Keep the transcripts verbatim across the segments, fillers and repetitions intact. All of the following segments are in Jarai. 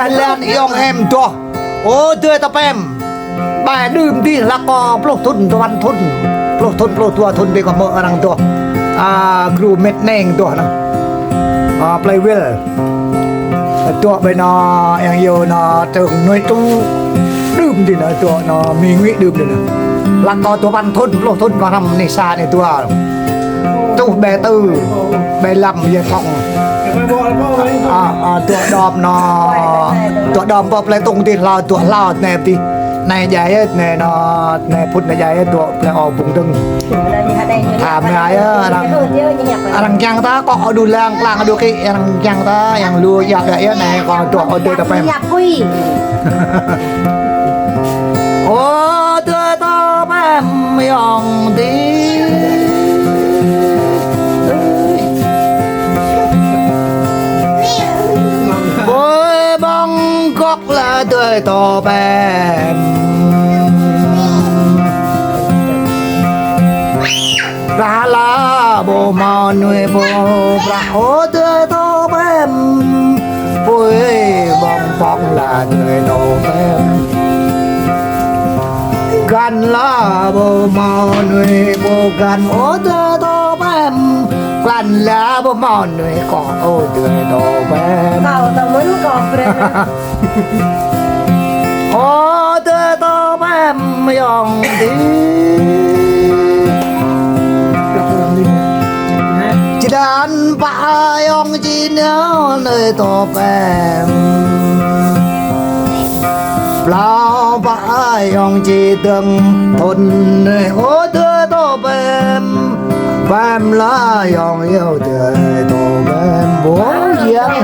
Lan ayŏng em dŏ. Ơ adơi tơpem. Ƀai đưm dih lăk kơ pluh thŭn, duapăn thŭn. Pluh thŭn, pluh dua thŭn dih kâo hmư̆ arăng dŏ. A, gru met neng dŏ anŭn. A, plei Wil. Dŏ ƀơi anŭn ayŏng yơh anŭn tơ̆ng nuai tu. Đưm dih anŭn dŏ anŭn mi ngui đưm dih anŭn. Lăk kơ duapăn thŭn, pluh thŭn, pluh năm anai sa anai dua. Truh ƀai tư, ƀai lăm yơh thŏng. A, a, dŏ đom anŭn. Dŏ đom pơ plei tŭng dih hlâo, dŏ hlâo anai dih. Anai djai yơh, anai anŭn, anai phŭt anai djai yơh, dŏ plei ôh bŭng dơ̆ng. Tham anai yơh, arăng, arăng kiăng ta, kơ đu lăng, klang đu kĭ, arăng kiăng ta, yang lu yap yap yơh, anai kâo dŏ ôh adơi tơpem. Ơ adơi tơpem ayŏng dih. Ƀơi ƀơ̆ng gŏk lĕ adơi tơpem. Rah la ƀu hmâo nuih ƀu prăk ôh adơi tơpem. Ƀơi ƀơ̆ng pŏng lĕ adơi tơpem. Găn la ƀu hmâo nuih ƀu găn ôh adơi tơpem. Găn la ƀu hmâo nuih kơ ôh adơi tơpem. Kâo tơmŭn kâo brơi. Ơ adơi tơpem ayŏng dih. Čơđan pă ayŏng či nao adơi tơpem. Plao pă ayŏng či dơ̆ng thŭn anai ôh adơi tơpem. Pem la ayŏng yơh adơi tơpem. Ƀuh yang.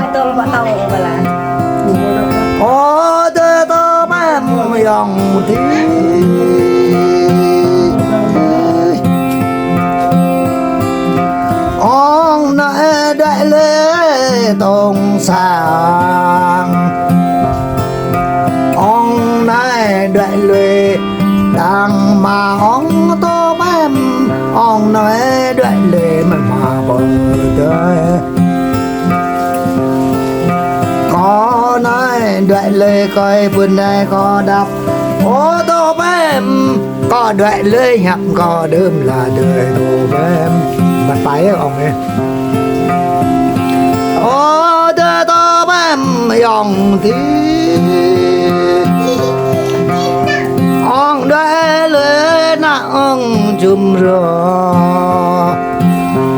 Ơ adơi tơpem ayŏng dih. Ong anai đuaĭ lui tong sang. Ong anai đuaĭ lui đang ma ong tơpem. Ong anai đuaĭ lui mơ̆n ma pơdơi. Kâo anai đuaĭ lui kơi pơ anai kâo đăp. Ơ tơpem, kâo đuaĭ lui hiăp kâo đưm lĕ adơi tơpem. Mă pai ơ ong ơ. Ơ adơi tơpem ayŏng dih. Ong đuaĭ lui ană ong jum rô.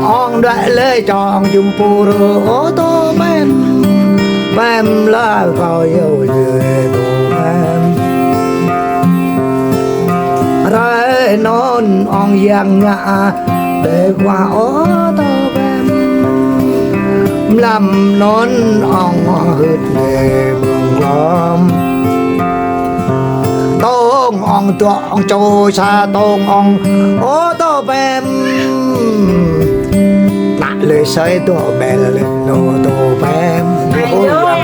Ong đuaĭ lui čô ong jum pŭ rô ôh tơpem. Pem lĕ kâo yơh adơi tơpem. Hrơi anŭn ong yang ngă đơi kua ôh tơpem. Mlam anŭn ong hưt đơi ƀơ̆ng glŏm. Tong ong dŏ ong čô sa tong ong ôh tơpem. Lăk lui sơi dŏ ƀel lĕ anŭn tơpem. Ơ yang.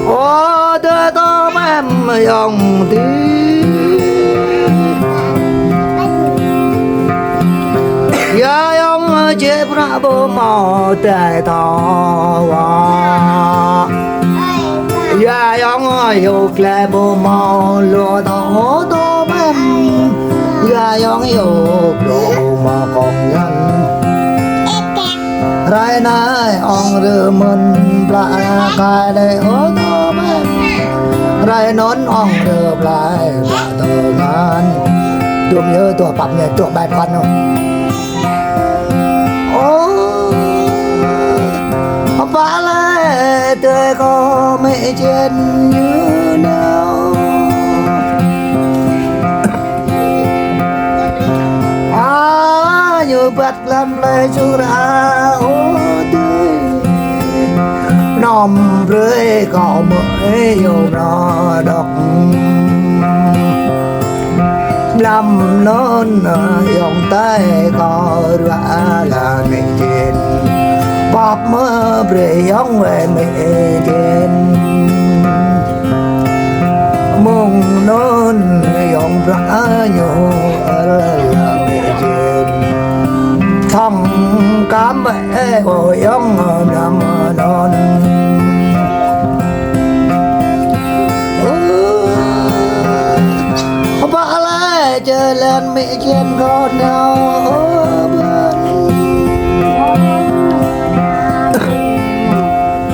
Ơ adơi tơpem ayŏng dih. Ya ayŏng jĕ prăk ƀu hmâo tơlơi thâo wa. Ya ayŏng yua klĕ ƀu hmâo lu thâo ôh tơpem. Ya ayŏng yua klĕ ƀu hmâo kông ngăn. Hrơi anai ong rơmơn plă kai đơi ôh tơpem. Hrơi anŭn ong rơmơn plă kai plă tơngan. Dum yơh tuh pap ñe tuh ƀai păn ôh. Ơ, pă lĕ tơi kâo mĕ čen ñu nao. A, ñu băt lăm lĕ čur a ôh tơi. Nŏm brơi kâo mơ̆ yơh nao đŏk. Mlam anŭn ayŏng tơi kâo ruă lă mĕ čen. Pap mơ̆ brơi ayŏng wai mĕ čen. Mơ̆ng anŭn ayŏng prăk ñu ăl lă mĕ čen. Thŏng kăm ơ ayŏng mlam anŭn. Jên kâo nao ôh bơ̆n.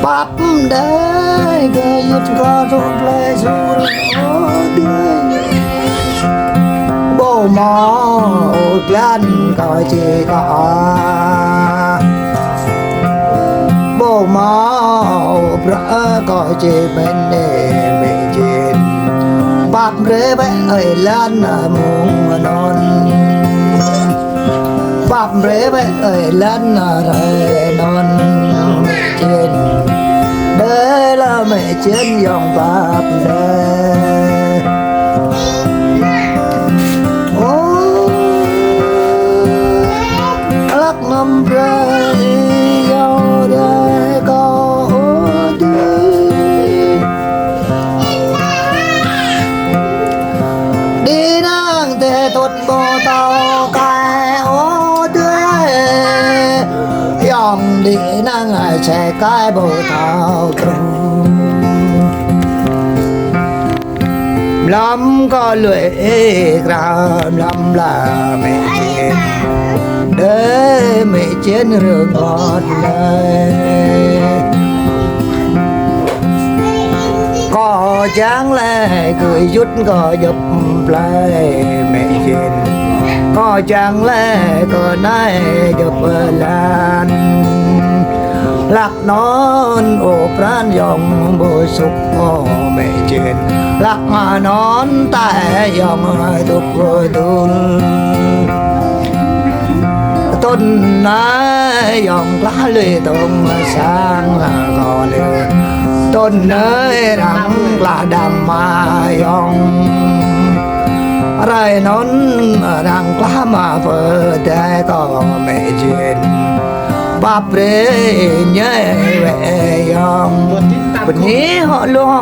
Pap đơi kơ yut kâo rŭ plơi sur ôh đơi. Ƀu hmâo ôh blan kâo či kơ. Ƀu hmâo ôh bruă kâo či pơmĭn đe mĕ jên. Pap brơi bĕ ơi lan mơ̆ng anŭn. Pap brơi bĕ ơi lan rai anŭn mĕ jên. Đơi la mĕ jên yŏng pap đơi. Ơ, hlăk anăm brơi yua đơi kâo ôh đơi. Đĭ năng tê tŭt ƀu thâo kai ôh đơi. Yŏng đĭ năng ai čê kai ƀu thâo krŭng. Mlam kơ lui ê krao mlam la mĕ jên. Đơi mĕ jên rơ̆ng ot lơi. Kâo čang lĕ kơ yut kâo djŏp plơi mĕ jên. Kâo čang lĕ kơ nai djŏp lan. Hlăk anŭn ôh pran yŏng ƀu sŭk ôh mĕ jên. Hlăk anŭn tai yŏng tŭk ƀu dŭl. Tŭn nai yŏng klah lui tong sang kâo lui. Tŭn nai răng klah đam ma yŏng. Rai anŭn răng klah ma pơdai kâo mĕ jên. Pap brơi ñai wĕ yŏng. Bơni hŏ lu hŏ.